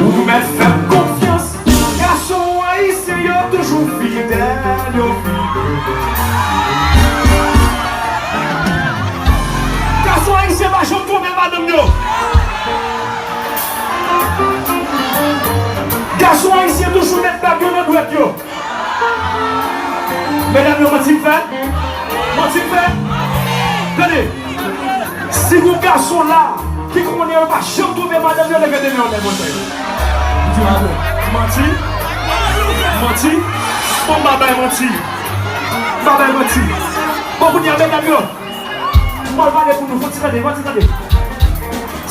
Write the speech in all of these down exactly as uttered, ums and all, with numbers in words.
Ou mèt fè m konfyans. Gason ayisyen yo toujou fidèl, yo fidèl. Gason ayisyen pa janm twonpe madanm yo. Gason ayisyen toujou met bag yo nan dwèt yo. Medam yo, manti m fè? Manti m fè? Tande, si gon gason la ki konnen yo pa janm twonpe madanm yo, leve de men anlè, monchè. Di m alò. Manti? Manti? Bon, m pa bay manti. M pa bay manti. Bon, kounye a, medam yo, m pral pale pou nou. Fò ti tande, fò ti tande.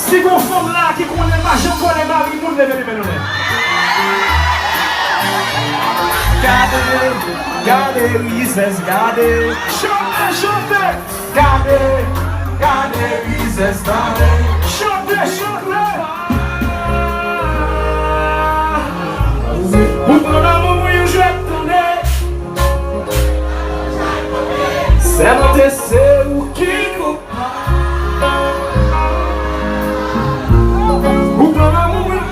Si gon fanm la ki konnen l pa janm vòlè mari moun, leve de men nou anlè. Gade, gade, rizèz, gade. Chante, chante. Gade, gade, rizèz, gade. Chante, chante. Ou pran lanmou mwen yon jwèt, tande. Sèmante se ou ki kou. Ou pran lanmou mwen.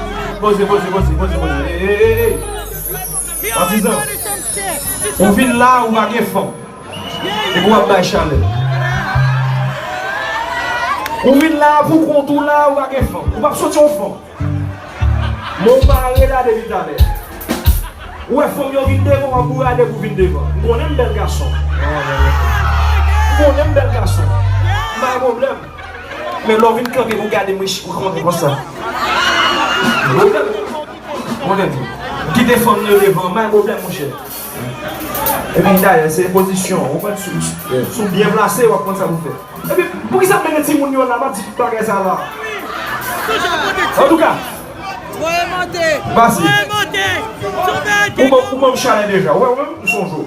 Poze, poze, poze, poze, poze. Ey, ey, ey, ey. Patizan. Ou vin la, ou pa gen fanm. Epi w ap bay chalè. Ou vin la pou kont ou la, ou pa gen fanm. Ou p ap soti yon fanm. Men w pa rele depi talè. Ou wè fanm yo vin devan, w ap bourade pou vin devan. M konnen m bèl gason. M konnen m bèl gason. M pa gen pwoblèm. Men lè w vin kanpe pou gade m, ou kontan konsa. Pwoblèm. Konnen tou. Kite fanm yo devan, m pa gen pwoblèm, monchè. Epi dayè, se pozisyon. Ou konprann, si w byen plase, w ap konn sa pou fè. Epi, poukisa m mennen timoun yo la, m ap di tout bagay sa la? Antouka, Voye monte. Basi. Voye monte. Ou ban, ou ban m chalè deja. Ou wè, ou menm, m sonje w.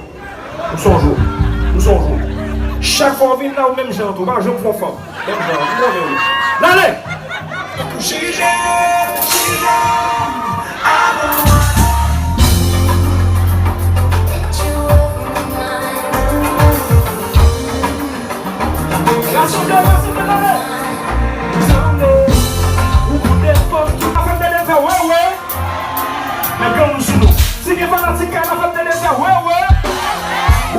M sonje w. M sonje w. Chak fwa w vin la, ou menm jan tou. Pa janm fè w fanm. Menm jan, m konnen w. N ale! Chirije, chirije, avan. Gason devan, se te tande. Zanmi, ou koute fanm ki pa fè m tande fè wè, wè. Met granmoun sou nou. Si gen fanatik kay la, fè m tande fè wè, wè.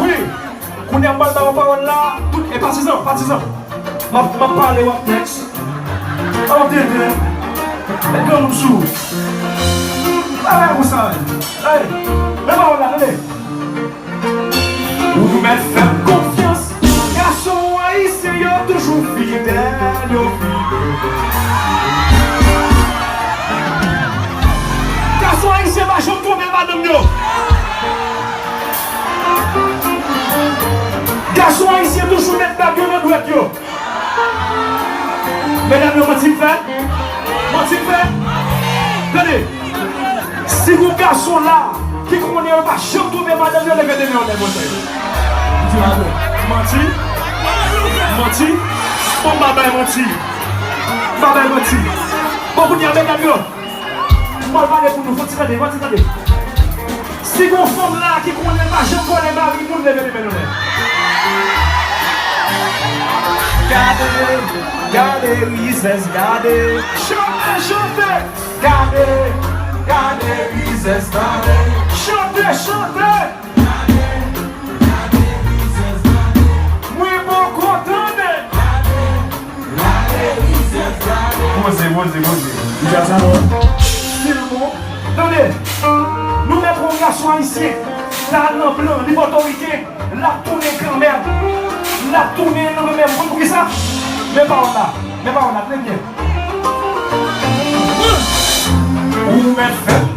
Wi. Kounye a m pral ba yo pawòl la. Tout, e patizan, patizan. M ap, m ap pale, w ap next. An tenten. Met granmoun sou. Bagay konsa. Ey, men pawòl la, tande. Ou mèt fè m konfyans. Gason ayisyen yo toujou fidèl, yo fidèl. Gason ayisyen pa janm twonpe madanm yo. Gason ayisyen toujou met bag yo nan dwèt yo. Medam yo, manti m fè? Manti m fè? Tande, si gon gason la ki konnen yo pa janm twonpe madanm yo, leve de men anlè, monchè. Di m alò. Manti? Manti? Bon, m pa bay manti. M pa bay manti. Bon, kounye a, medam yo, m pral pale pou nou, fò ti tande, fò ti tande. Si gon fanm la ki konnen l pa janm vòlè mari moun, leve de men nou anlè. Gade, gade, rizèz, gade. Chante, chante. Gade, gade, rizèz, gade. Chante, chante. Gade, gade, rizèz, gade. Mwen poko tande. Gade. Poze, poze, poze. Dja sa non. Filmo. Tande. Nou mèt wè yon gason ayisyen. Sa al nan plan, li pòtorike. L ap tounen kanmenm. L ap tounen kanmenm. Konn poukisa? Men pawòl la. Men pawòl la. Trè byen. Ou mèt fè m